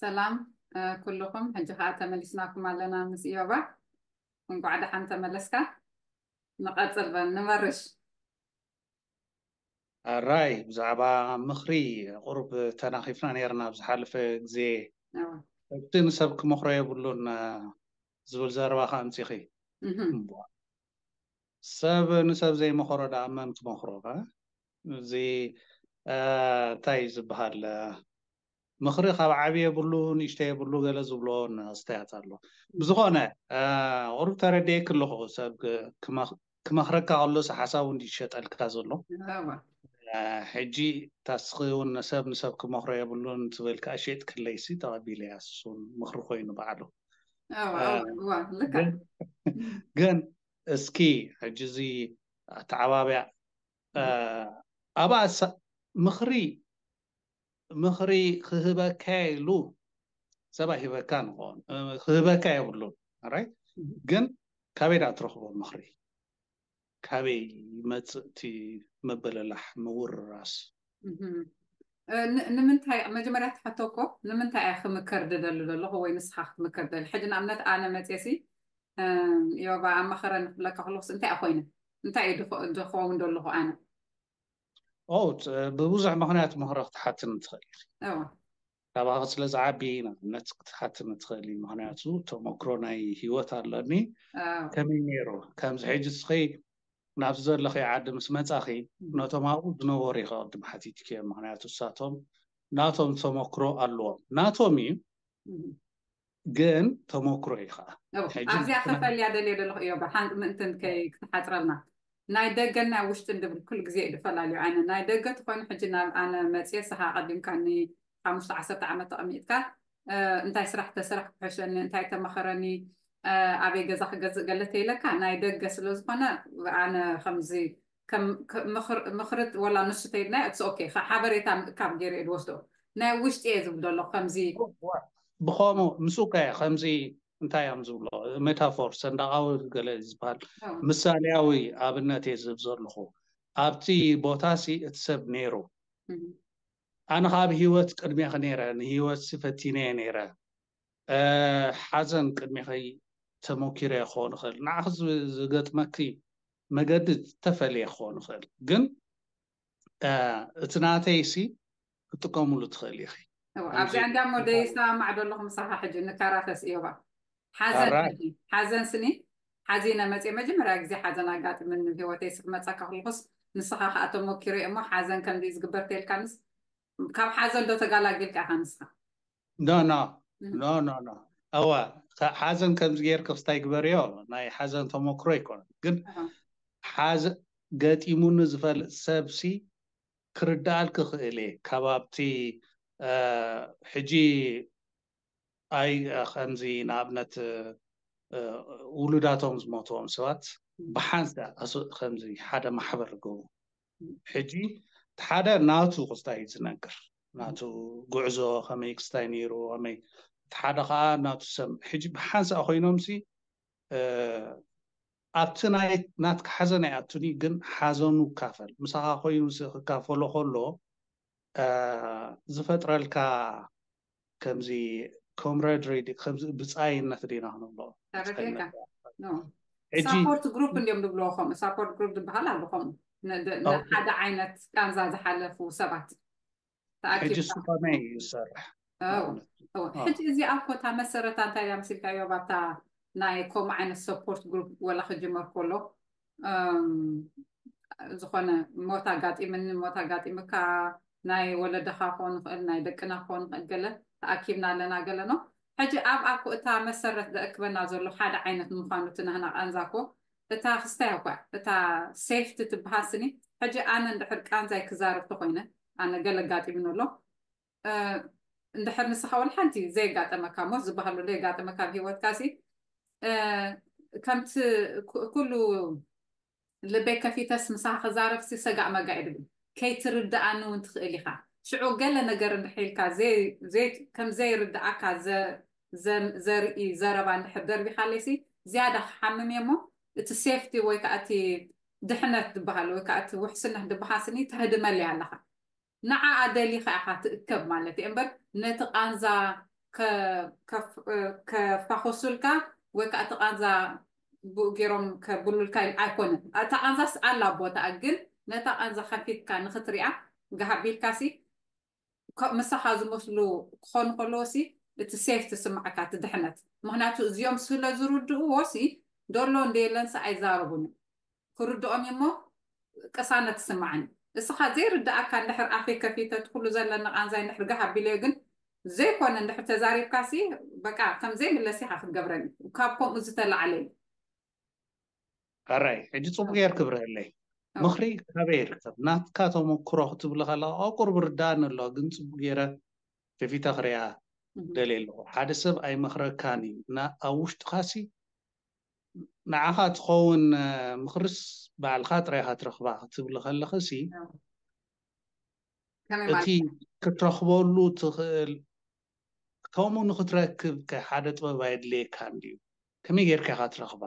ሰላም ኩልኹም፣ ሕጂ ከዓ ተመሊስናኩም ኣለና ምስ ኢዮባ። እንኳዕ ደሓን ተመለስካ። ንቐፅል በል፣ ንመርሽ። ኣራይ፣ ብዛዕባ ምኽሪ ቁሩብ ተናኺፍና ነይርና ኣብ ዝሓለፈ ግዜ። እቲ ንሰብ ክመኽሮ የብሉን ዝብል ዘረባ ከ ኣምፂኺ። ሰብ ንሰብ ዘይመኸሮ ደኣ መን ክመኽሮ ከ? እዚ እንታይ ዝበሃል ምኽሪ ካብ ዓቢ የብሉ ንእሽተ የብሉ ገለ ዝብሎ ኣስተያየት ኣሎ። ብዝኾነ ቁሩብ ተረዲኤኪ ኣለኹ። ሰብ ክመኽረካ ከሎስ ሓሳቡ እንዲ ይሸጠልካ ዘሎ። ሕጂ ታስኺ እውን ሰብ ንሰብ ክመኽሮ የብሉን ትብል ከኣ ሸጥክለይሲ ተቐቢለያ። እሱን ምኽሪ ኮይኑ ባዕሉ። ግን እስኪ ሕጂ እዚ ኣተዓባብያ ኣብኣ ምኽሪ ምኽሪ ክህበካ ኢሉ ሰብ ኣይህበካን ይኸውን፣ ክህበካ የብሉን። ራይ ግን ካበይ ደኣ ትረኽቦ ምኽሪ? ካበይ ይመጽእ እቲ ምብልላሕ ምውርራስ? ንምንታይ መጀመርያ ትሓተኮ ንምንታይ እያ ክምከር ድደሊ ዘለኹ ወይ ንስኻ ክትምከር ደሊ? ሕጂ ንኣብነት ኣነ መፅየሲ ዮባ ኣማኸረኒ ክብለካ ከለኹስ እንታይ እያ ኮይነ? እንታይ እዩ ድኸውን ደለኹ ኣነ? ኦ ብብዙሕ ምኽንያት ምኽሪ ክትሓትኒ ትኽእል ኢኺ። ካባኺ ስለ ዝዓቢ ንኣብነት ክትሓትኒ ትኽእል እዩ። ምኽንያቱ ተመክሮ ናይ ሂወት ኣለኒ። ከመይ ነይሩ ከምዚ ሕጂ እስኺ ናብዚ ዘለኺ ዓዲ ምስ መጻኺ ነቶም ኣብኡ ዝነበሩ ኢኺ ቅድም ሓቲትኪ እዮም። ምኽንያቱ እሳቶም ናቶም ተመክሮ ኣለዎም። ናቶም እዩ ግን ተመክሮ እዩ ከዓ። ኣብዚኣ ከፈልያ ደልየ ዘለኹ እዮ ምእንትን ክትሓፅረልና ናይ ደገን ናይ ውሽጥን ድብል ኩሉ ግዜ እዩ ድፈላለዩ። ኣነ ናይ ደገ ትኾይኑ ሕጂ ናብ ኣነ መፅየ ስኻ ቀዲምካ ን ሓሙሽተ ዓሰርተ ዓመት ተቐሚጥካ እንታይ ስራሕ ተስራሕ ክሕሸኒ እንታይ ተመኸረኒ ኣበይ ገዛ ክገዝእ ገለ ተይለካ ናይ ደገ ስለ ዝኾነ ኣነ ከምዚ ምኽርት ወላ ንሱ ተይልና it's okay ሓበሬታ ምእካብ ገይረ እየ ድወስዶ ናይ ውሽጢ እየ ዝብል ዘሎ ከምዚ ብኸምኡ ምስ እኮ ከምዚ እንታይ እዮም ዝብሎ ሜታፎር ሰንዳቃዊ ገለ ዝበሃል ምሳሌያዊ ኣብነት እየ ዝህብ ዘለኹ ኣብቲ ቦታ ሲ እቲ ሰብ ነይሩ ኣነ ካብ ህይወት ቅድሜኺ ነይረ ንህይወት ሲ ፈቲነየ ነይረ ሓዘን ቅድሜኺ ተመኪረ ክኸውን ይኽእል ንዓኺ ዝገጥመኪ መገዲ ዝተፈለየ ክኸውን ይኽእል ግን እቲ ናተይ ሲ ክትጥቀምሉ ትኽእል ኢኺ ኣብዚኣ እንዳ ሞ ደይሰማማዕ ዶ ኣለኹ ምሳኻ ሕጂ ንካራተስ እዮባ ሓዘን ሓዘን ስኒ ሓዚነ መፅእ መጀመርያ ግዜ ሓዘን ኣጋጥምኒ ህይወተይ ስክመፀካ ከለኹስ ንስኻ ከዓ ተመኪሮ እሞ ሓዘን ከምዚ ዝግበር ተልካንስ ካብ ሓዘን ዶ ተጋላጊልካ ኢኻ ንስኻ ኖ ኖ ኖ ኖ ኖ እዋ ሓዘን ከምዚ ጌርክ ክስታይ ግበርዮ ናይ ሓዘን ተመክሮ ኣይኮነን ግን ሓዘ ገጢሙኒ ዝፈልጥ ሰብሲ ክርዳኣልክ ክእል እየ ካብ ኣብቲ ሕጂ ኣይ ከምዚ ንኣብነት ውሉዳቶም ዝሞትዎም ሰባት ብሓንሳ ከምዚ ሓደ ማሕበር ገቡ ሕጂ ሓደ ናቱ ክስታይ ዝነግር ናቱ ጉዕዞ ከመይ ክስታይ ነይሩ ከመይ እቲ ሓደ ከዓ ናቱ ሰብ ሕጂ ብሓንሳ ኮይኖም ሲ ኣብቲ ናይ ናትካ ሓዘን ኣይኣቱን እዩ ግን ሓዘኑ ይካፈል ምሳኻ ኮይኑ ክካፈሎ ከሎ ዝፈጥረልካ ከምዚ ኮምረድሪ ከምዚ ብፃይነት ዲና ክንብሎ ሳፖርት ግሩፕ እንዲዮም ዝብልዎ ከምኡ ሳፖርት ግሩፕ ዝበሃል ኣሎ ከምኡ ሓደ ዓይነት ቃንዛ ዝሓለፉ ሰባት ሕጂ እሱ ከመይ እዩ ዝሰርሕ ሕጂ እዚኣ እኮ እታ መሰረታ እንታይ እያ መሲልካዮ ኣብታ ናይ ከምኡ ዓይነት ሰፖርት ግሩፕ ወላ ክጅመር ከሎ ዝኾነ ሞት ኣጋጢምኒ ሞት ኣጋጢምካ ናይ ወለድኻ ክኾን ይኽእል ናይ ደቅና ክኾን ይኽእል ገለ ተኣኪብና ኣለና ገለ ኖ ሕጂ ኣብ ኣኮ እታ መሰረት ዘእክበና ዘሎ ሓደ ዓይነት ምዃኑ እቲ ናህና ቃንዛ ኮ እታ ክስታይ እኳ እታ ሴፍቲ ትበሃል ስኒ ሕጂ ኣነ እንድሕር ቃንዛይ ክዛረብ ተኾይነ ኣነ ገለ ኣጋጢምኒ ኣሎ እንድሕር ንስኻ ወላ ሓንቲ ዘየጋጠመካ ሞት ዝበሃሉ ዘየጋጠመካ ኣብ ሂወትካ ሲ ከምቲ ኩሉ ልበይ ከፊተስ ምሳኻ ክዛረብ ሲ ሰጋእ መጋእ ድብል ከይትርድኣኒ እውን ትኽእል ኢኻ ሽዑ ገለ ነገር እንድሕር ኢልካ ከም ዘይርድኣካ ዘርኢ ዘረባ እንድሕር ደርቢኻለይ ሲ ዝያዳ ክሓምም እየ እሞ እቲ ሴፍቲ ወይ ከዓ እቲ ድሕነት ዝበሃል ወይ ከዓ እቲ ውሕስነት ዝበሃል ስኒ ተህድመለይ ኣለኻ። ንዓኣ ደሊኻ ኢኻ ትእከብ ማለት እዩ እምበር ነቲ ቃንዛ ከፋኹሱልካ ወይ ከዓ እቲ ቃንዛ ብኡ ገይሮም ከብሉልካ ኣይኮነን። እታ ቃንዛስ ኣላ ቦታኣ፣ ግን ነታ ቃንዛ ከፊትካ ንክትሪኣ ገሃቢልካ ሲ ምሳኻ ዝመስሉ ክኾኑ ከለዎ ሲ እቲ ሴፍ ትስምዓካ፣ እቲ ድሕነት። ምክንያቱ እዚኦም ስለ ዝርድእዎ ሲ ደሎ እንደየለን ሲ ኣይዛረቡን። ክርድኦም እሞ ቅሳነት ትስምዓኒ። እስኻ ዘይርድኣካ እንድሕር ኣፈይ ከፊተ እቲ ኩሉ ዘለኒ ቃንዛይ እንድሕር ጋህ ኣቢለዮ ግን ዘይኮነ እንድሕር ተዛሪብካ ሲ በቃ ከም ዘይምለስ ኢኻ ክትገብረኒ። ካብ ከምኡ ዝተላዕለ እዩ። ኣራይ ሕጂ ጽቡቅ ጌር ክብረለይ ምኽሪ ካበይ ይርከብ? ናትካ ተመክሮ ክትብል ከለካ ኣብ ቁርብ ርዳእኒ ኣሎ፣ ግን ጽቡቅ ጌረ ከፊተ ክሪኣ ደልየ ኣለኹ። ሓደ ሰብ ኣይመኽረካን እዩ። ኣብ ውሽጥኻሲ ንዓኻ ትኸውን ምኽርስ ባዕልኻ ጥራይኻ ትረኽባ ክትብል ከለኽሲ እቲ ክትረኽበሉ ትኽእል ከምኡ ንክትረክብ ከ ሓደ ጥበብ ኣየድልየካን ድዩ? ከመይ ጌርካ ኢኻ ትረኽባ?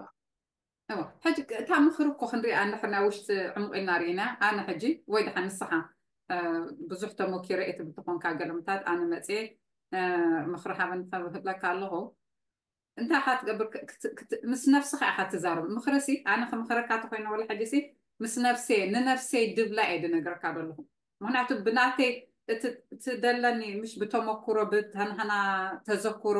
ሕጂ እታ ምኽሪ እኮ ክንሪኣ እንድሕር ናይ ውሽጢ ዕሙቕ ኢልና ርኢና፣ ኣነ ሕጂ ወይ ደሓን ንስኻ ብዙሕ ተሞኪረ እየ ትብል ተኾንካ ገለምታት ኣነ መፅየ ምኽሪ ሃበን ክብለካ ኣለኹ። እንታይ ኢኻ ትገብር? ምስ ነፍስኻ ኢኻ ትዛረብ። ምኽርሲ ኣነ ክምኽረካ ተኮይነ ወላ ሕጂሲ ምስ ነፍሰይ ንነፍሰይ ድብላ እየ ድነግረካ ዘለኹ። ምክንያቱ ብናተይ እቲ ደለኒ ምሽ ብተመክሮ ብተናህና ተዘክሮ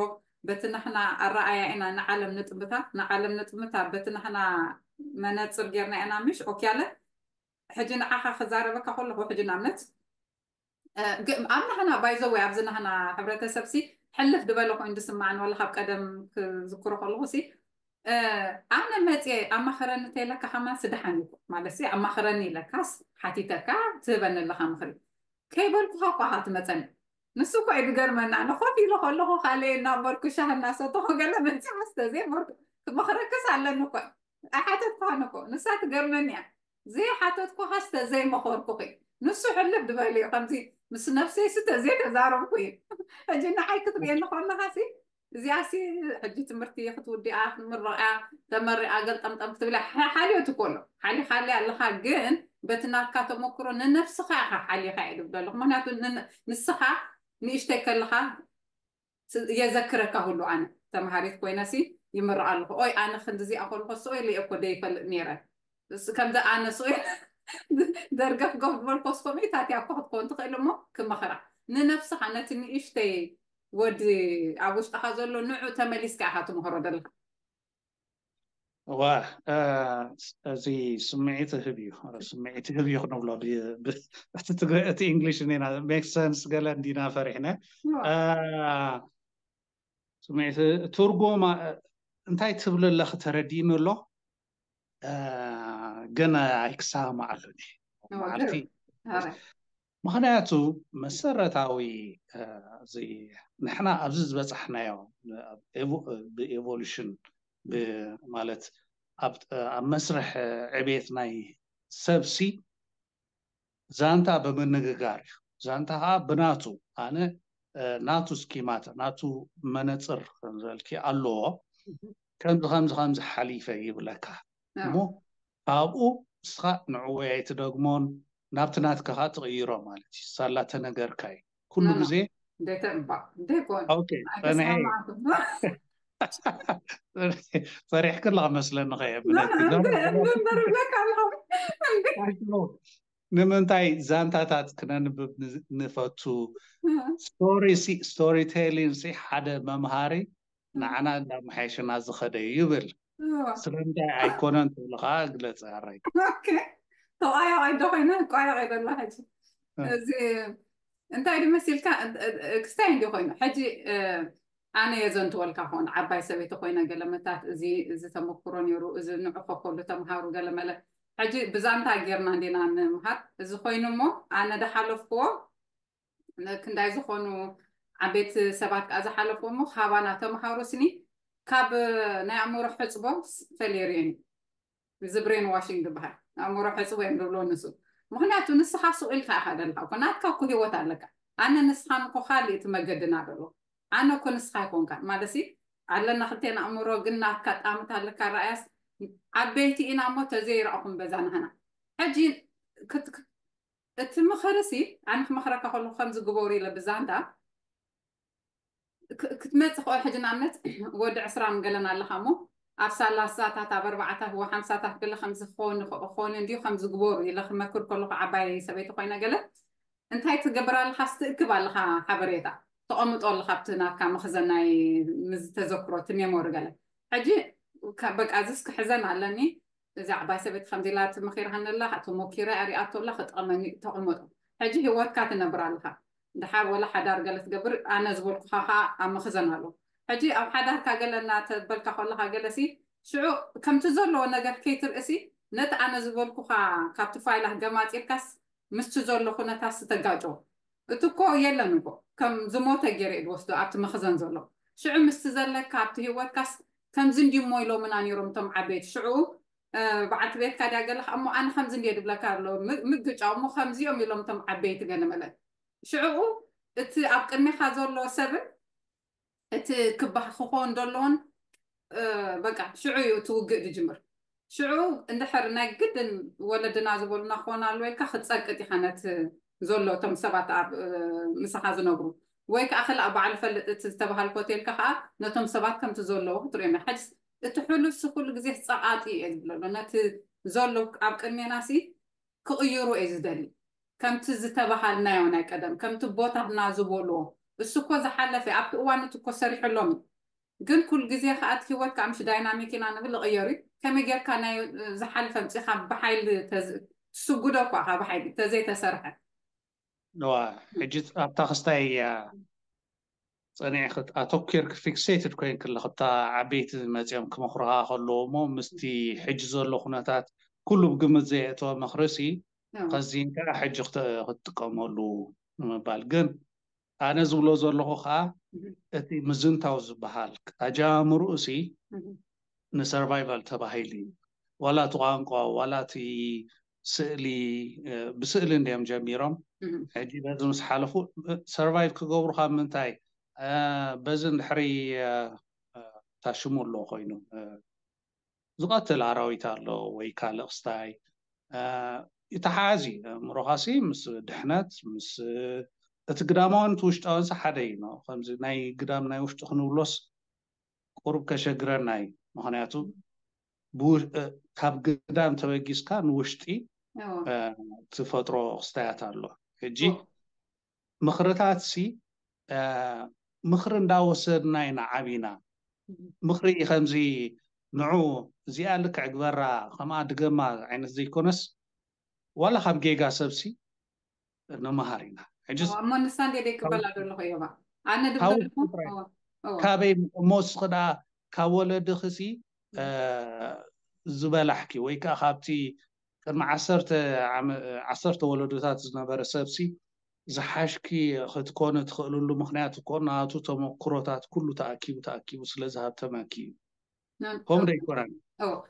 በቲ ናህና ኣረኣያ ኢና ንዓለም ንጥምታ ንዓለም ንጥምታ በቲ ናህና መነፅር ጌርና ኢና ምሽ ኦኪያለ ሕጂ ንዓኻ ክዛረበካ ከለኹ ሕጂ ንኣብነት ኣብ ናህና ባይዘወይ ኣብዚ ናህና ሕብረተሰብ ሲ ሕልፍ ዝበለ ኮይኑ ዝስማዕን ወላ ካብ ቀደም ክዝክሮ ከለኹ ሲ ኣነ መፅየ ኣማኸረኒ ተይለካ ከማን ስደሓን እዩ ማለት ሲ ኣማኸረኒ ኢለካስ ሓቲተካ ትህበኒ ኣለካ ምኽሪ ከይበልኩኻ እኳ ኢኻ ትመፀኒ። ንሱ እኮ እዩ ዝገርመና። ኣነ ኮፍ ኢለ ከለኹ ካልእ እናበልኩ ሻሂ እናሰተኹ ገለ መፂኣ ስተዘይበልኩ ክመኽረክስ ኣለኒ እኮ ኣይሓተትኩኻን እኮ። ንሳ ትገርመኒ እያ። ዘይሓተትኩኻስ ተዘይመኸርኩኺ ንሱ ሕልፍ ዝበለ እዩ። ከምዚ ምስ ነፍሰይሲ ተዘይተዛረብኩ እዩ። ሕጂ ንዓይ ክትርእየኒ ከለኻሲ እዚኣሲ ሕጂ ትምህርቲ ክትውድኣ ክትምረቕ እያ ተመሪቓ ገልጠምጠም ክትብል እያ ሓልዮት እኮ ኣሎ ሓሊኻለይ ኣለኻ ግን በቲ ናትካ ተመክሮ ንነብስኻ ኢኻ ሓሊኻ እየ ዝብል ዘለኹ ምክንያቱ ንስኻ ንእሽተይ ከለኻ የዘክረካ ሁሉ ኣነ ተምሃሪት ኮይነሲ ይምረቕ ኣለኹ ኦይ ኣነ ክንድዚኣ ከለኹ ስቕ ኢለ እኮ ደይፈልጥ ነይረ ከምዚ ኣነ ስቕ ደርገፍ ገፍ ዝበልኮ ስኮሚ ታትያ እኮ ክትከውን ትኽእል እሞ ክመኽራ ንነብስኻ ነቲ ንእሽተይ ወዲ ኣብ ውሽጥኻ ዘሎ ንዑ ተመሊስካ ኢኻ ትምህሮ ዘለኻ እዋ እዚ ስምዒት ህብ እዩ ስምዒት ህብ እዩ ክንብሎ እቲ እንግሊሽ ሜክ ሰንስ ገለ እንዲና ፈሪሕነ ስምዒት ትርጉም እንታይ ትብል ኣለኺ ተረዲእኒ ኣሎ ግን ኣይክሰማማዓሉን እየ መዓልቲ ምኽንያቱ መሰረታዊ እዚ ንሕና ኣብዚ ዝበፃሕናዮ ብኤቮሉሽን ማለት ኣብ መስርሕ ዕቤት ናይ ሰብሲ ዛንታ ብምንግጋር እዩ ዛንታ ከዓ ብናቱ ኣነ ናቱ ስኪማት ናቱ መነፅር ከምዝበልኪ ኣለዎ ከምዚ ከምዚ ከምዚ ሓሊፈ ይብለካ እሞ ካብኡ ንስኻ ንዕወይ ኣይትደግሞን ናብቲ ናትካ ከዓ ትቕይሮ ማለት እዩ ሳላ ተነገርካ እዩ ኩሉ ግዜ ፈሪሕኪ ኣለኻ መስለኒ ከየብለኪ ንምንታይ ዛንታታት ክነንብብ ንፈቱ ስቶሪ ቴሊንግ ሓደ መምሃሪ ንዓና እንዳመሓየሸና ዝኸደ ይብል ስለምንታይ ኣይኮነን ትብሉ ከዓ ግለፂ ኣራይ ተቋያቂ ዶ ኮይነ ቋያቂ ደላ ሕጂ እዚ እንታይ ድመሲልካ ክስታይ እንዲ ኮይኑ ሕጂ ኣነ የዘንትወልካ ኾን ዓባይ ሰበይቲ ኮይነ ገለመታት እዚ እዚ ተመክሮ ነይሩ እዚ ንዑ ከከሉ ተምሃሩ ገለመለ ሕጂ ብዛንታ ጌርና እንዲና ንምሃር እዚ ኮይኑ እሞ ኣነ ድሓለፍክዎ ክንዳይ ዝኾኑ ዓበይቲ ሰባት ከዓ ዝሓለፍዎ እሞ ካባና ተምሃሩ ስኒ ካብ ናይ ኣእምሮ ሕፅቦ ፈለየርየን እዚ ብሬን ዋሽንግ ዝበሃል ኣእምሮ ሕፅቦ እዮም ዝብሎ ንሱ ምክንያቱ ንስኻ ሱቕ ኢልካ ኢኻ ደለካ እኮ ናትካ እኮ ህይወት ኣለካ ኣነ ንስኻን እኮ ካልእ እቲ መገድና ደሎ ኣነ እኮ ንስኻ ኣይኮንካ ማለት ኣለና ክልቴና ኣእምሮ ግን ናትካ ጣምት ኣለካ ረኣያስ ዓበይቲ ኢና እሞ ተዘይረኣኹም በዛ ናህና። ሕጂ ክት- ክት- እቲ ምኽርሲ ኣነ ክመኽረካ ከለኹ ከምዚ ግበሩ ኢለ ብዛንዳ ክ- ክትመጽእ ከ ሕጂ ንኣብነት ወዲ ዕስራን ገለን ኣለኻ እሞ ኣብ ሰላሳታት ኣብ ኣርባዓታት ወ ሓምሳታት ገለ ከምዚ ክኸውን ይኸ- ክኸውን እንድዩ ከምዚ ግበሩ ኢለ ክመክር ከለኹ ዓባይ ሰበይቲ ኮይነ ገለ እንታይ ትገብር ኣለኻ? ስትእክብ ኣለኻ ሓበሬታ ተቐምጦ ኣለኻ ኣብቲ ናትካ መኽዘን ናይ ምዝ ተዘክሮ እቲ ሜሞሪ ገለ ሕጂ ከ- በቃ እዚስ ክሕዘን ኣለኒ እዚ ዓባይ ሰበይቲ ከምዚ ኢላ ትመኺርሃኒ ኣላ ተሞኪረ ኣሪኣቶ ኣላ ክጠቕመኒ ተቐመጦ ሕጂ ህይወትካ ትነብር ኣለኻ ድሓር ወላ ሓዳር ገለ ትገብር ኣነ ዝበልኩኻ ከዓ ኣብ መኽዘን ኣሎ ሕጂ ኣብ ሓዳርካ ገለ እናተበልካ ከለኻ ገለሲ ሽዑ ከምቲ ዘለዎ ነገር ከይትርእሲ ነቲ ኣነ ዝበልኩኻ ካብቲ ፋይላት ገማፂርካስ ምስቲ ዘሎ ኩነታት ዝተጋጨው እቲ እኮ የለን እኮ ከም ዝሞተ ገይረ እየ ዝወስዶ ኣብቲ መኽዘን ዘሎ ሽዑ ምስቲ ዘለካ ኣብቲ ህይወትካስ ከምዚ እንዲሞ ኢሎምና ነይሮም እቶም ዓበይቲ ሽዑ በዓልቲ ቤትካ ድያ ገለካ እሞ ኣነ ከምዚ እንዲየ ድብለካ ኣሎ ምግጫው እሞ ከምዚኦም ኢሎም እቶም ዓበይቲ ገለመለ ሽዑ እቲ ኣብ ቅድሜኻ ዘሎ ሰብን እቲ ክባህ ክኾን ዘለዎን በቃ ሽዑ እዩ እቲ ውግእ ዝጅምር ሽዑ እንድሕር ናይ ግድን ወለድና ዝበሉና ክኾን ኣለዎ ኢልካ ክትፀቅጥ ኢኻ ነቲ ዘሎ እቶም ሰባት ኣብ ምሳኻ ዝነብሩ ወይ ከዓ ክልኣ ባዕሉ ፈልጥ እቲ ዝተባሃልኮ ሆቴልካ ከዓ ነቶም ሰባት ከምቲ ዘለዎ ክትሪኦም ኢኻ ሕጅስ እቲ ሕሉፍሲ ኩሉ ግዜ ፀቃጢ እየ ዝብለሎ ነቲ ዘሎ ኣብ ቅድሜናሲ ክቕይሩ እየ ዝደሊ ከምቲ ዝተባሃልናዮ ናይ ቀደም ከምቲ ቦታትና ዝበልዎ እሱ እኮ ዝሓለፈ ኣብቲ እዋን እቲ እኮ ሰሪሕሎም እዩ ግን ኩሉ ግዜ ከዓ እቲ ህይወት ከዓ ምሽ ዳይናሚክ ኢና ንብል ይቕየሩ እዩ ከመይ ጌርካ ናይ ዝሓለፈ ምፅኻ ብሓይሊ ትስጉዶ እኳ ካብ ሓይሊ ተዘይተሰርሐ ዋ ሕጂ ኣብታ ክስታይ እያ ፀኒዕክ ኣተኪርክ ፊክሴትድ ኮይን ክለክታ ዓበይቲ መፂኦም ክመክሩካ ከለዎ እሞ ምስቲ ሕጂ ዘሎ ኩነታት ኩሉ ብግምት ዘየእተወ ምክርሲ ከዚን ከዓ ሕጂ ክትጥቀመሉ ንምባል ግን ኣነ ዝብሎ ዘለኹ ከዓ እቲ ምዝንታው ዝበሃል ኣጃምርኡ ሲ ንሰርቫይቫል ተባሂሉ እዩ ዋላ እቲ ቋንቋ ዋላ እቲ ስእሊ ብስእሊ እንዲዮም ጀሚሮም ሕጂ በዚ ምስ ሓለፉ ሰርቫይቭ ክገብሩ ካብ ምንታይ በዚ እንድሕሪ ታሽሙ ኣሎ ኮይኑ ዝቐትል ኣራዊት ኣሎ ወይ ካልእ ክስታይ ይተሓዝ እዩ ምሮኻሲ ምስ ድሕነት ምስ እቲ ግዳማውን እቲ ውሽጣውን ሓደ እዩ ከምዚ ናይ ግዳም ናይ ውሽጢ ክንብሎስ ቁሩብ ከሸግረና እዩ ምክንያቱ ካብ ግዳም ተበጊስካ ንውሽጢ ትፈጥሮ ክስታያት ኣሎ ሕጂ ምክርታት ሲ ምክሪ እንዳወሰድና ኢና ዓቢና ምክሪ ከምዚ ንዑ እዚኣ ልክዕ ግበራ ከምኣ ድገማ ዓይነት ዘይኮነስ ዋላ ካብ ጌጋ ሰብሲ ንመሃር ኢና ሕጂ እሞ ንሳ እንደ ደይቅበላ ዘለኹ እዮባ ኣነ ድበልኩ ካበይ እሞ እስኺ ደኣ ካብ ወለድኽሲ ዝበላሕኪ ወይ ከዓ ካብቲ ቅድሚ ዓሰርተ ዓመ- ዓሰርተ ወለዶታት ዝነበረ ሰብሲ ዝሓሽኪ ክትኮኒ ትኽእልሉ ምክንያት እኮ ናቱ ተመክሮታት ኩሉ ተኣኪቡ ተኣኪቡ ስለ ዝሃብተመኪ እዩ ከምኡ ዶ ይኮነን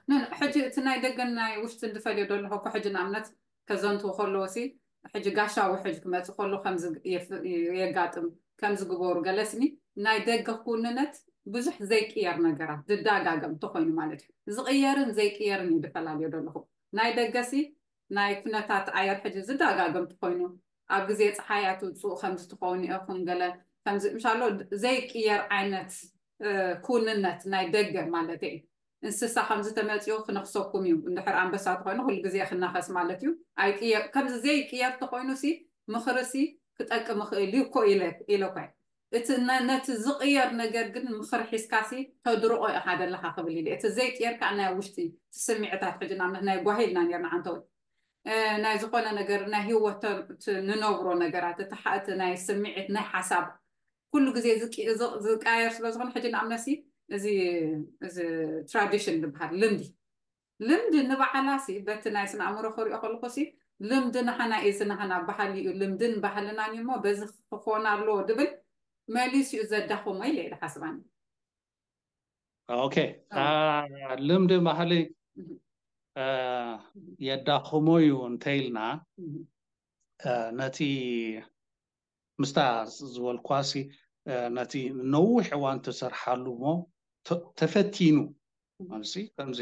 ኖ ሕጂ እቲ ናይ ደገን ናይ ውሽጥን ዝፈልዮ ዘለኹ እኮ ሕጂ ንኣብነት ከዘንትው ከለዎ ሲ ሕጂ ጋሻ ውሕጅ ክመፅእ ከሎ ከምዚ የፍ- የጋጥም ከምዚ ግበሩ ገለስኒ ናይ ደገ ኩንነት ብዙሕ ዘይቅየር ነገራት ዝዳጋገም እንተኮይኑ ማለት እዩ ዝቅየርን ዘይቅየርን እዩ ዝፈላልዮ ዘለኹ ናይ ደገ ሲ ናይ ኩነታት ኣየር ሕጂ ዝዳጋገም እንተኮይኑ ኣብ ግዜ ፀሓያት ውፅኡ ከምዚ ትኸውን ኢኹም ገለ ከምዚ ምሻሎ ዘይቅየር ዓይነት ኩንነት ናይ ደገ ማለት እዩ እንስሳ ከምዚ ተመፅኡ ክነክሰኩም እዩ እንድሕር ኣንበሳ ተኮይኑ ኩሉ ግዜ ክናኸስ ማለት እዩ ኣይቅየር ከምዚ ዘይቅየር ተኮይኑ ሲ ምኽሪ ሲ ክጠቅም ይኽእል እዩ እኮ ኢለ ኢለ እኮ እየ። እቲ ነ- ነቲ ዝቕየር ነገር ግን ምኽሪ ሒዝካ ሲ ተድርቆ ኢኻ ዘለኻ ክብል ኢለ እቲ ዘይቅየር ከዓ ናይ ውሽጢ እቲ ስምዒታት ሕጂ ንኣብነት ናይ ጓሂ ኢልና ነርና ዓንተወይ እ፣ ናይ ዝኾነ ነገር ናይ ህይወት ተ- እቲ ንነብሮ ነገራት እቲ ሓ- እቲ ናይ ስምዒት ናይ ሓሳብ ኩሉ ግዜ ዝቂ- ዝ- ዝቃየር ስለ ዝኾነ ሕጂ ንኣብነሲ እዚ እዚ ትራዲሽን ዝበሃል ልምዲ ልምዲ ንባዕላ ሲ በቲ ናይ ስነ ኣእምሮ ክሪኦ ከለኩ ሲ ልምዲ ናህና እዩ ዝናህና ባህሊ እዩ ልምድን ባህልናን እዩ እሞ በዚ ክኾን ኣለዎ ድብል መሊሱ እዩ ዘዳኽሞ ኢለ ኢለ ሓስባኒ ኦኬ ልምዲ ባህሊ የዳኽሞ እዩ እንተኢልና ነቲ ምስታ ዝበልኳሲ ነቲ ነዊሕ እዋን ተሰርሓሉ እሞ ተፈቲኑ ማለት ከምዚ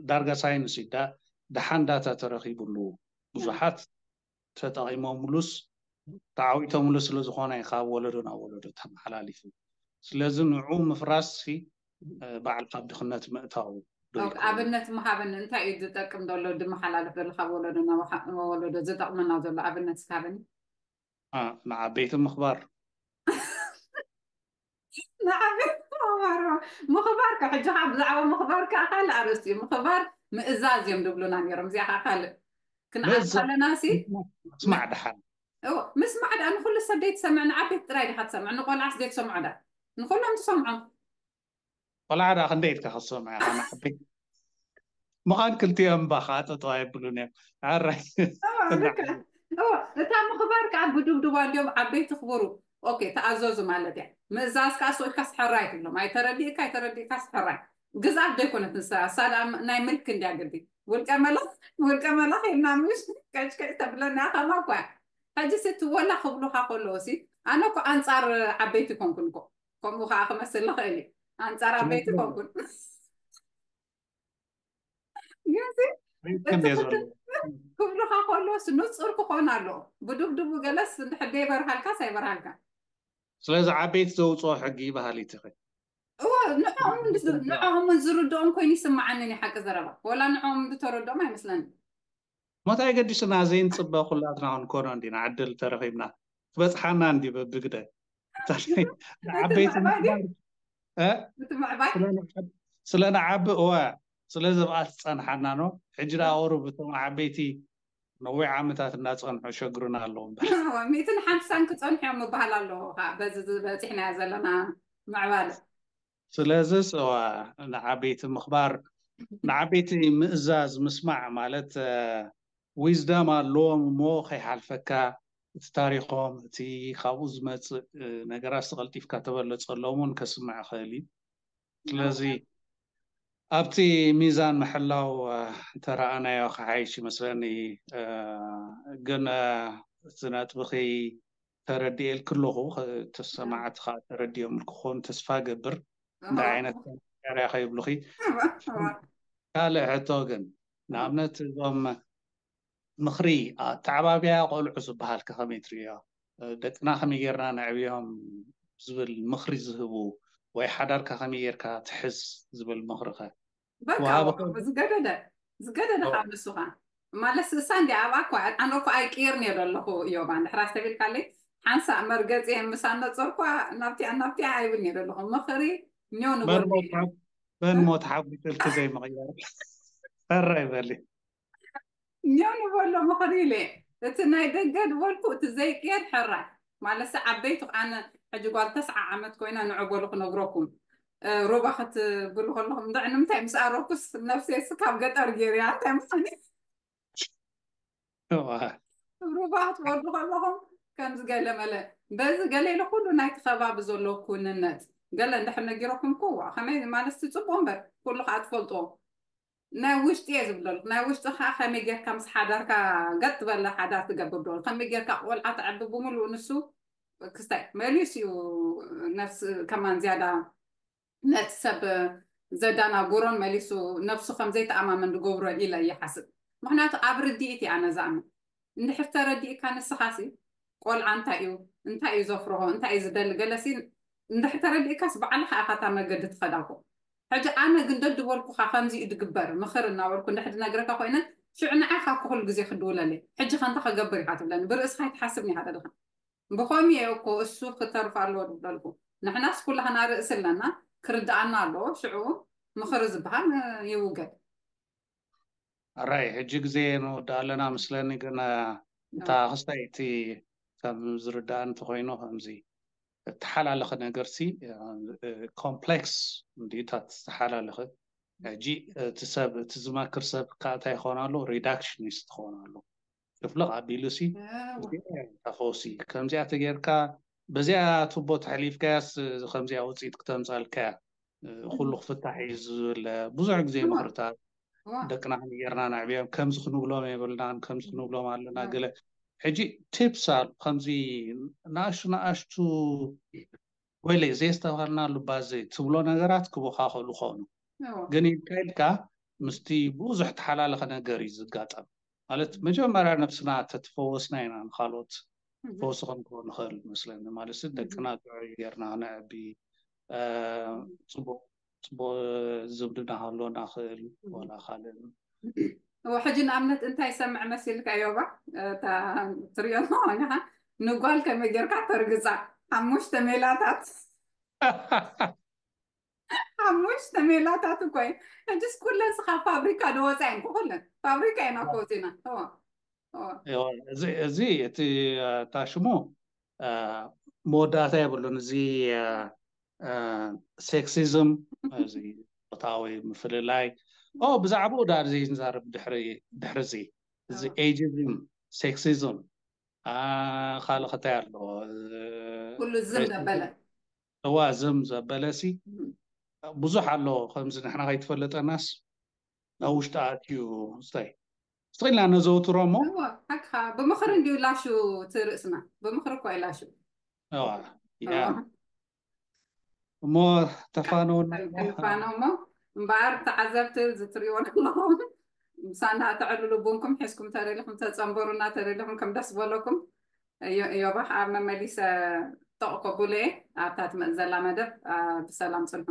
ዳርጋ ሳይንስ ዳ ደሓን ዳታ ተረኺብሉ ብዙሓት ተጠቒሞምሉስ ተዓዊቶምሉ ስለ ዝኾነ እዩ ካብ ወለዶ ናብ ወለዶ ተመሓላሊፉ። ስለዚ ንዑ ምፍራስ ሲ በዓል ካብ ድኽነት ምእታው ዶ ይኸውን? ኣብነት ምሃበኒ እንታይ እዩ ዝጠቅም ዘሎ ዝመሓላለፍ ዘሎ ካብ ወለዶ ናብ ወለዶ ዝጠቅመና ዘሎ ኣብነት ስካበኒ ንዓበይቲ ምኽባር ንዓበይቲ ምኽባር ምኽባር ከ ሕጂ ካብ ብዛዕባ ምኽባር ከ ካልእ ኣርእስቲ እዩ። ምኽባር ምእዛዝ እዮም ዝብሉና ነይሮም። እዚኣ ከ ካልእ ክንኣል ከለና ሲ ስማዕ ደሓን ምስማዕ ደኣ ንኩሉ ሰብ ደይትሰምዕ ንዓበይቲ ጥራይ ዲኻ ትሰምዕ? ንቆልዓስ ዘይትሰምዖ ዳ ንኩሎም ትሰምዖም? ቆልዓ ደኣ ክንደይ ኢልካ ክትሰምዖ ኢኻ ንዓበይቲ ምዃን ክልቲኦም እባ ከዓ ጠጠው ኣይብሉን እዮም። ኣራይ እታ ምኽባር ከዓ ብድብድባ እንዲዮም ዓበይቲ ክብሩ ኦኬ ተኣዘዙ ማለት እያ። ምእዛዝ ከዓ ስኢልካ ስሕራይ ትብሎም። ኣይተረዲእካ ኣይተረዲእካ ስሕራይ ግዝኣት ዘይኮነት ንሳ እሳ ደኣ ናይ ምልኪ እንድያ ግዲ ውልቀ መላኽ ውልቀ መላኽ ኢልና ምሽ ቀጭቀጭ ተብለና ከማ እኳ ሕጂ ሲ ትወላ ክብሉኻ ከለዉ ሲ ኣነ እኮ ኣንፃር ዓበይቲ ኮንኩን እኮ ከምኡ ከዓ ክመስል ንኽእል እዩ። ኣንፃር ዓበይቲ ኮንኩን ክብሉኻ ከለዎስ ንፁር ክኾን ኣለዎ። ብድብድቡ ገለስ እንድሕር ደይበርሃልካስ ኣይበርሃልካ። ስለዚ ዓበይቲ ዘውፅኦ ሕጊ ይበሃል ኢትኸ እዎ ንዕኦምን ዝርድኦም ኮይኑ ይስምዓንን እዩ ሓቂ ዘረባ ወላ ንዕኦም ዝተረድኦም ኣይመስለኒ። ሞት ኣይገዲስና ዘይንፅበ ኩላትና ክንኮኖ እንዲና ዕድል ተረኺብና ክበፅሓና እንዲ በብግደ ዓበይቲ ምዕባይ ስለ ንዓቢ እወ ስለ ዘብኣት ዝፀንሓና ኖ ሕጂ ደኣ ቁሩብ እቶም ዓበይቲ ነዊሕ ዓመታት እናፀንሑ ሸግሩና ኣለዉ እምበር ሚእትን ሓምሳን ክፀንሑ እዮም ምበሃል ኣለዎ በዚ ዝበፂሕናዮ ዘለና ምዕባለ ስለዚስ እዋ ንዓበይቲ ምኽባር ንዓበይቲ ምእዛዝ ምስማዕ ማለት wisdom ኣለዎም እሞ ከይሓልፈካ እቲ ታሪኾም እቲ ካብኡ ዝመፅእ ነገራት ቀልጢፍካ ተበለፀሎም እውን ከስምዕ ይኽእል እዩ። ስለዚ ኣብቲ ሚዛን ምሕላው ተረኣናዮ ክሓይሽ ይመስለኒ። ግን እቲ ነጥብኺ ተረዲኤልኪ ኣለኹ። ተሰማዕቲ ከዓ ተረዲኦምልኪ ክኾኑ ተስፋ ገብር። እንታይ ዓይነት መሳርያ ከይብሉኺ ካልእ ሕቶ ግን ንኣብነት እዞም ምኽሪ ኣተዓባብያ ቆልዑ ዝበሃል ከ ከመይ ትርእዮ? ደቅና ከመይ ጌርና ነዕብዮም ዝብል ምኽሪ ዝህቡ ወይ ሓዳርካ ከመይ ጌርካ ትሕዝ ዝብል ምኽሪ ከ በቃ ዝገደደ ዝገደደ ካብ ንሱኻ ማለት እሳ እንዲ ኣብኣ እኳ ኣነ እኮ ኣይቅየርን እየ ዘለኹ እዮባ እንድሕር ኣስተቢልካለይ ሓንሳእ መርገፂ ምሳን ነፀርኳ ናብቲኣ ናብቲኣ ኣይብል እየ ዘለኹ ምኽሪ ኒዮ ንጎኒ በንሞ ተሓጒሰልኪ ዘይምቕያር ሕራይ በሊ ኒዮ ንበሎ ምኽሪ ኢለ እቲ ናይ ደገ ዝበልኩ እቲ ዘይቅየር ሕራይ ማለትሲ ዓበይቲ ኣነ ሕጂ ጓል ተስዓ ዓመት ኮይና ንዑ በሉ ክነግረኩም ሩባ ክትብሉ ከለኹም እንድዒ ንምንታይ ምስ ኣረኩስ ነፍሰይስ ካብ ገጠር ገይረያ እንታይ ምዃን ሩባ ክትወዱ ከለኹም ከምዚ ገለ መለ በዚ ገለ ኢለ ኩሉ ናይቲ ከባቢ ዘሎ ኩንነት ገለ እንድሕር ነጊረኩም እኮ ዋ ከመይ ማለት ጽቡቅ እምበር ኩሉ ከዓ ትፈልጦ ናይ ውሽጢ እየ ዝብለሉ ናይ ውሽጢ ከዓ ከመይ ጌርካ ምስ ሓዳርካ ገጥ ዝበለ ሓዳር ትገብር ዶ ከመይ ጌርካ ቆልዓ ተዕቢ ብምሉእ ንሱ ክስታይ መሊሱ እዩ ነፍስ ከማን ዝያዳ ነቲ ሰብ ዘዳናጉሮን መሊሱ ነብሱ ከም ዘይተኣማመን ዝገብሮ ኢለ ይሓስብ። ምክንያቱ ኣብ ርድኢት እየ ኣነ ዝኣምን። እንድሕር ተረዲእካ ንስኻሲ ቆልዓ እንታይ እዩ እንታይ እዩ ዘፍርሆ እንታይ እዩ ዝደሊ ገለሲ እንድሕር ተረዲእካስ ባዕልኻ ኢኻ እታ መገዲ ትኸዳ እኮ። ሕጂ ኣነ ግን ደድበልኩኻ ከምዚ እዩ ዝግበር ምኽር እናበልኩ እንድሕር ዝነግረካ ኮይነ ሽዑ ንዓኻ እኮ ኩሉ ግዜ ክድውለለይ ሕጂ ከ እንታይ ክገብር ኢኻ ትብለኒ ብርእስኻ ኣይትሓስብን ኢኻ ደድኻ። ብኸምኡ እየ እኮ እሱ ክተርፍ ኣለዎ ዝበልኩ። ንሕናስ ኩላህና ርእሲ ኣለና ክርድኣና ኣለዎ ሽዑ ምኽሪ ዝበሃል ይውገድ። ኣራይ ሕጂ ግዜ ንወድእ ኣለና ምስለኒ ግን እታ ክስታይ እቲ ከም ዝርዳእ እንተኮይኑ ከምዚ እተሓላለኸ ነገርሲ ኮምፕሌክስ እንዲታት ዝተሓላለኸ ሕጂ እቲ ሰብ እቲ ዝመክር ሰብ ከዓ እንታይ ይኸውን ኣሎ ሪዳክሽኒስት ይኸውን ኣሎ ጭፍልቕ ኣቢሉ ሲ እዚኣ እያ እታ ፈውሲ ከምዚኣ ተጌርካ በዚኣ ቱቦ ተሕሊፍካያስ ከምዚኣ ውፅኢት ክተምፃልካ እያ ኩሉ ክፍታሕ እዩ ዝብል ብዙሕ ግዜ ምኽርታት ደቅና ከመይ ጌርና ነዕብዮም ከምዚ ክንብሎም የብልናን ከምዚ ክንብሎም ኣለና ገለ ሕጂ ቲፕስ ኣሉ ከምዚ ንኣሽቱ ንኣሽቱ ወይለ ዘየስተብሃልናሉ ባዘይ ትብሎ ነገራት ክበኻኸሉ ኾኑ ግን ኢልካ ኢልካ ምስቲ ብዙሕ ተሓላለኸ ነገር እዩ ዝጋጠም። ማለት መጀመርያ ነብስና ተትፈወስና ኢና ንካልኦት ፈውሲ ክንኮ ንኽእል መስለኒ። ማለት ደቅና ጥዑይ ጌርና ነዕቢ፣ ጽቡቅ ጽቡቅ ዝምድና ክህልወና ክእል ወላ ካልእ። ሕጂ ንኣብነት እንታይ ሰምዕ መሲልካ ዮባ? ትሪኦ ንኻ ንጓል ከመይ ጌርካ ተርግጻ? ሓሙሽተ ሜላታት ሓሙሽተ ሜላታት እኮ እዩ። ሕጅስ ኩለን ስኻ ፋብሪካ ዶ ወፃ እየን? ኩለን ፋብሪካ ኢና እኮ ወፂና። እዚ እቲ ታሽሙ መወዳእታ የብሉን። እዚ ሴክሲዝም፣ እዚ ፆታዊ ምፍልላይ፣ ብዛዕባኡ ዳ እዚ ንዛረብ ድሕሪ እዚ እዚ ኤጂዝም፣ ሴክሲዝም፣ ካልእ ከታይ ኣሎ? ኩሉ ዝም ዘበለ እዋ ዝም ዘበለ ሲ ብዙሕ ኣሎ። ከምዚ ንሕና ከይትፈለጠናስ ናብ ውሽጢ ኣትዩ ስታይ ስኽኢልና ነዘውትሮ እሞ ሓቅኻ ብምኽሪ እንዲዩ ላሹ ትርእስና ብምኽሪ እኳ ይላሹ እዋ ያ እሞ ተፋነውና ተፋነው እሞ እምበኣር ተዓዘብቲ ዝትሪእዎ ኣለኹም ምሳና ተዕልሉ ቡንኩም ሒዝኩም ተደሊኹም ተፀንበሩና ተደሊኹም ከም ደስ በለኩም። ዮባሕ ኣብ መመሊሰ ጠቕ ከቡለ ኣብታ ትመፅ ዘላ መደብ ብሰላም ፅንሑ።